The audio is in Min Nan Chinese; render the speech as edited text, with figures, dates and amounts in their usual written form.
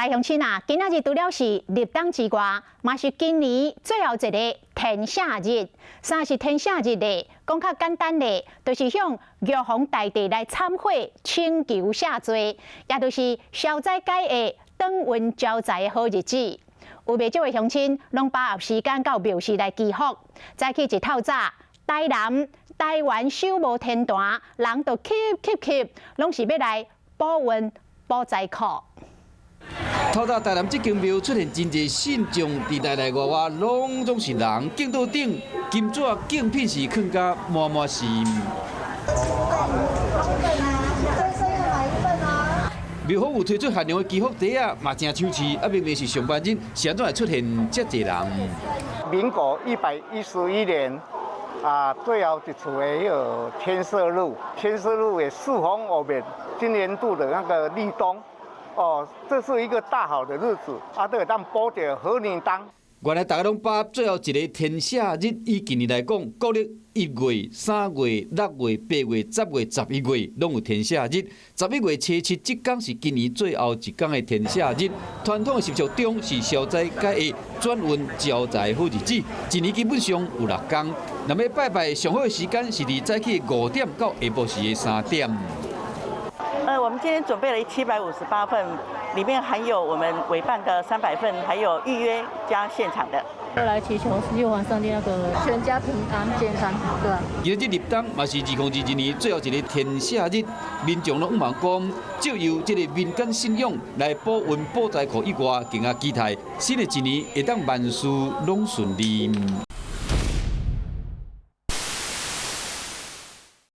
來鄉親啊，今仔日除了是立冬之外，嘛是今年最後一个天赦日。啥是天赦日呢？講較簡單咧，就是向玉皇大帝來懺悔、請求赦罪，也就是消災解厄、轉運招財的好日子。有袂少的鄉親攏把握時間到廟寺來祈福。早起一透早，台南、台灣首無天壇，人都擠擠擠，攏是欲來補運、補財庫。透早台南這間廟出現真濟信眾，佇內內外外攏總是人，鏡桌頂金紙敬品是囥甲滿滿是。這要買一份啊！廟方有推出限量的祈福袋仔，嘛誠搶市。啊，明明是上班日，是按怎會出現遮濟人？民國111年啊，最後一次的彼个天赦日，天赦日的四方五面，今年度的那個立冬。哦，這是一個大好的日子，啊，都會當補著好年冬。原來大家攏把最後一个天赦日，以今年來講，國曆1月、3月、6月、8月、10月、11月，攏有天赦日。11月初7，這工是今年最後一工的天赦日。傳統的習俗中是消災解厄、轉運招財好日子。一年基本上有六工。若欲拜拜，上好的時間是佇早起5點到下晡時的3點。我們今天準備了758份，裡面含有我們委辦的300份，還有預約加現場的。來祈求玉皇上帝那個全家平安健康，對吧？今日立冬嘛是2022年最後一个天赦日，民眾攏向望講，藉由這个民間信仰來補運補財庫以外，更加期待新的一年會當萬事攏順利。